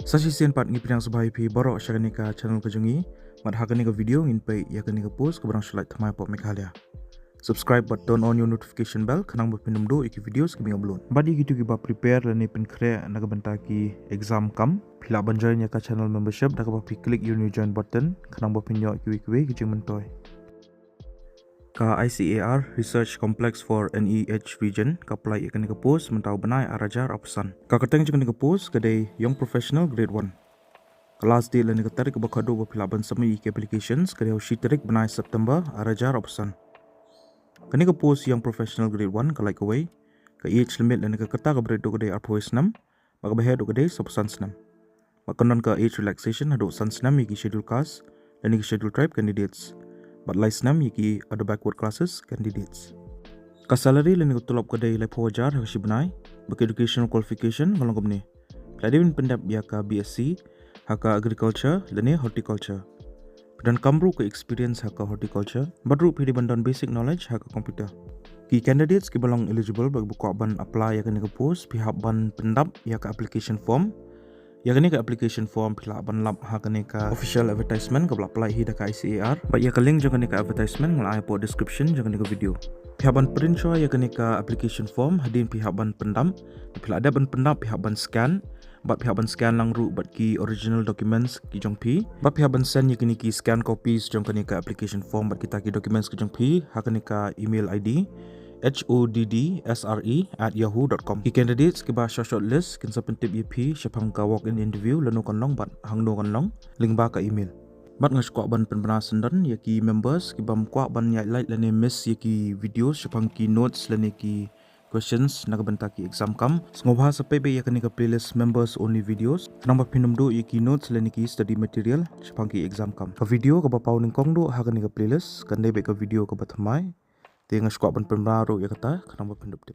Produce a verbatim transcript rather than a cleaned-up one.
Sa shisien pat ngi pdiang sngewbha ïa phi baroh sha kane ka channel ka jong ngi. Bad ha kane ka video ngin peit ïa kane ka post kaba dang shu lait thymmai hapoh Meghalaya. Subscribe bad turn on your notification bell khnang ba phin ym duh ïa ki videos kiba ngi upload. Bad ïa kito kiba prepare lane pynkhreh na ka bynta ki exam kam, phi lah ban join ïa ka channel membership da kaba phi click ïa u new join button khnang ba phin ïoh kiwei kiwei ki jingmyntoi. Ka I C A R Research Complex for N E H Region ka pynlait ïa kane ka post mynta u bnai ar hajar arphew san. Ka kyrteng jong kane ka post ka dei Young Professional Grade one. Ka last date lane ka tarik kaba khatduh ba phi lah ban submit ïa ki applications ka dei ha u shi tarik bnai September ar hajar arphew san. Kane ka post Young Professional Grade one ka lait kawei. Ka age limit lane ka kyrta kaba rit duh ka dei arphew wei snem, bad kaba heh duh ka dei sawphew san snem. Bad ka don ka age relaxation haduh san snem ïa ki Schedule Caste lane ki Schedule Tribe candidates, bad lai snem ïa ki other backward classes candidates. Ka salary lane ka tulop ka dei laiphew hajar ha ka shi bnai. Bad ka educational qualification ka long kumne: phi la dei ban pyndep ïa ka B S c ha ka agriculture lane horticulture. Phi donkam ruh ka experience ha ka horticulture, bad ruh phi dei ban don basic knowledge ha ka computer. Ki candidates kiba long eligible bad kiba kwah ban apply ïa kane ka post, phi hap ban pyndap ïa ka application form. Ïa kane ka application form phi lah ban lap ha kane ka official advertisement kaba la pynlait hi da ka I C A R. Bad ïa ka link jong kane ka advertisement nga la ai hapoh description jong kane ka video. Phi hap ban print shwa ïa kane ka application form hadien phi hap ban pyndap. Phi lah dep ban pyndap, phi hap ban scan, bad phi hap ban scan lang ruh bad ki original documents ki jong phi. Bad phi hap ban send ïa kine ki scan copies jong kane ka application form bad kita ki documents ki jong phi ha kane ka email I D H O D D S R E at yahoo dot com. Ki candidates kiba sha shortlist kin sa pyntip ïa phi shaphang ka walk-in interview, lano kan long bad hangno kan long, lyngba ka email. Bad nga sngewkwah ban pynbna syndon ïa ki members ki bym kwah ban ïaid lait lane miss ïa ki videos shaphang ki notes lane ki questions na ka bynta ki exam kam. Sngewbha sa peit beit ïa kane ka playlist members only videos khnang ba phin ym duh ïa ki notes lane ki study material shaphang ki exam kam. Ka video kaba paw nyngkong duh ha kane ka playlist kan dei beit ka video kaba thymmai. Te nga sngewkwah ban pynbna ruh ïa kata khnang ba phin dup tip.